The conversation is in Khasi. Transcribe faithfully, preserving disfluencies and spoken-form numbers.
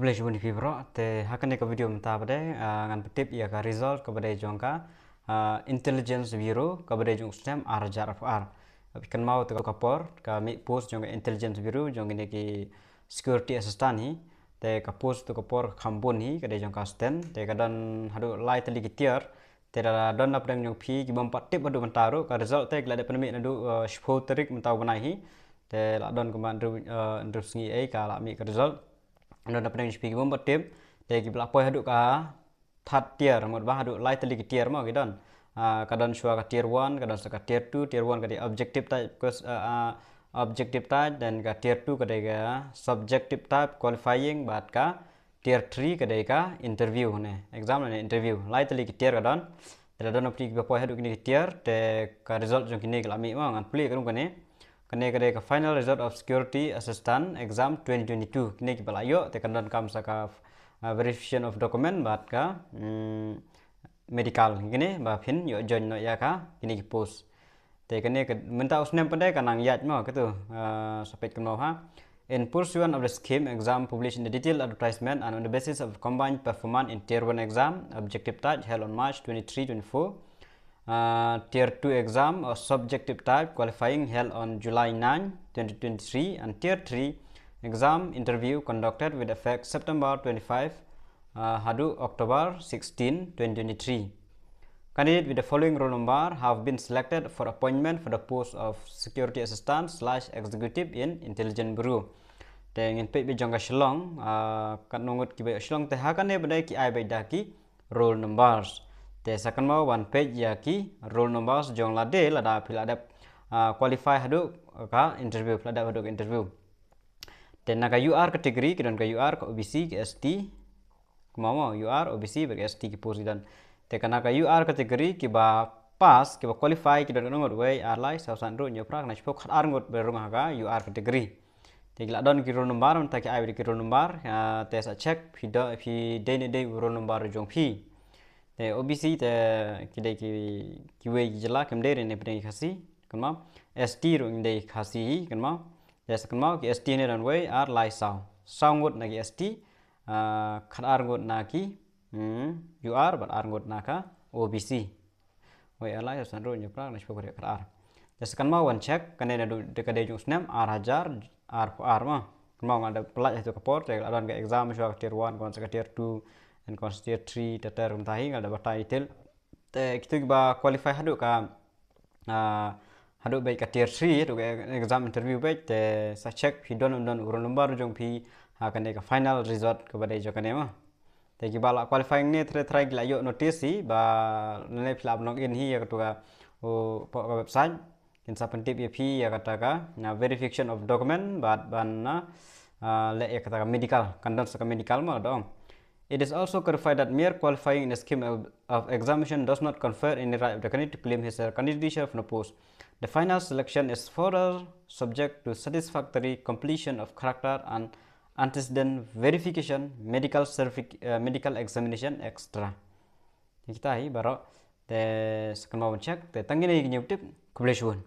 Khublei shibun ïa phi baroh. Te ha kane ka video mynta ba dei, ah, ngan pyntip ïa ka result kaba dei jong ka, ah, Intelligence Bureau kaba dei jong u snem ar hajar arphew ar. Phi kynmaw te ka por ka mih post jong ka Intelligence Bureau jong kine ki security assistant hi. Te ka post te ka por ka kham bun hi, ka dei jong ka sten. Te ka don haduh lai tylli ki tiar. Te la don na pdeng jong phi ki bym pat tip haduh mynta ruh, ka result te ki la dep pynmih naduh, eh, shiphew tarik mynta u bnai hi. Te la don kumba hynriew, eh, hynriew sngi ei ka la mih ka result. Don na pdeng jong phi ki bym pat tip. Te ki la poi haduh ka third tier, mut ba haduh lai tylli ki tier mo ki don. Ah, ka don shuwa ka tier one, ka don sa ka tier two, tier one ka dei objective type, because, ah, ah, objective type, then ka tier two ka dei ka subjective type qualifying, bad ka tier three ka dei ka interview ne, exam ne interview. Lai tylli ki tier ka don. Te la don na phi kiba poi haduh kine ki tier, te ka result jong kine ki la mih mo, ngan pule ka dum kane. Kane ka dei ka final result of security assistant exam twenty twenty-two. Kine kiba la ïoh, te ka donkam sa ka, ah, verification of document bad ka, mm, medical. Kine ba phin ïoh join noh ïa ka kine ki post. Te kane ka mynta u snem pat de ka nang ïaid mo katu, ah, sa peit kumno ha. In pursuant of the scheme, exam published in the detailed advertisement and on the basis of combined performance in tier one exam, objective type held on March twenty-three, twenty-four. Uh, tier two exam or subjective type qualifying held on July nine, twenty twenty-three, and tier three exam interview conducted with effect September twenty-five, uh, haduh October sixteen, twenty twenty-three. Candidate with the following roll number have been selected for appointment for the post of security assistant slash executive in Intelligence Bureau. Te ngin peit beit jong ka Shillong, ah, katno ngut kiba ïoh Shillong, te ha kane ba dei ki ai beit da ki roll numbers. Te sa kynmaw ban peit ïa ki roll numbers jong lade lada phi la dep, ah, qualify haduh ka interview, phi la dep haduh ka interview. Te na ka U R category ki don ka U R, ka O B C, ka S T. Kumno mo, U R, O B C bad ka S T ki post ki don. Te ka na ka U R category kiba pass, kiba qualify ki don katno ngut, wei, ar, lai, saw, san, hynriew, hynñiew, phra, khyndai, shiphew, khatar ngut ba rung ha ka U R category. Te ki la don ki roll number, mynta ki ai beit ki roll number, ah, te sa check phi dei, phi dei ne dei u roll number jong phi. Te O B C te ki dei ki, kiwei ki jylla, kim dei ne pdeng ki Khasi, kynmaw. S T ruh dei Khasi hi, kynmaw. Te sa kynmaw ki S T ne don wei, ar, lai, saw. Saw ngut na ki S T, ah, khatar ngut na ki, hmm, U R bad ar ngut na ka O B C. Wei, ar, lai, saw, san, hynriew, hynñiew, phra, khyndai, shiphew, khatar, khatar. Te sa kynmaw wan check, kane naduh ka dei jong u snem ar hajar arphew ar mo. Kynmaw nga da pynlait ha tu ka por, te la don ka exam shuwa ka tier one, kon sa ka tier two, and kon sa tier three, te ter kumta hi nga da batai detail. Te kitu kiba qualify haduh ka, ah, haduh beit ka tier three, haduh ka exam interview beit, te sa check phi don, don u roll number jong phi ha kane ka final result kaba dei jong kane mo. Te kiba la qualifying ne trai trai ki la ïoh notice hi ba lane phi la log in hi ïa katu ka, u, pdeng ka website. Kin sa pyntip ïa phi ïa kata ka, na verification of document bad ban na, ah, leh ïa kata ka medical, kan don sa ka medical mo da ong. It is also clarified that mere qualifying in a scheme of, of examination does not confer any right of the candidate to claim his or her candidature from the post. The final selection is further subject to satisfactory completion of character and antecedent verification, medical certific-, uh, medical examination, et cetera. Kita hi baroh, te sa kynmaw ban check, te tang kine ki hynñiew tip, khublei shibun.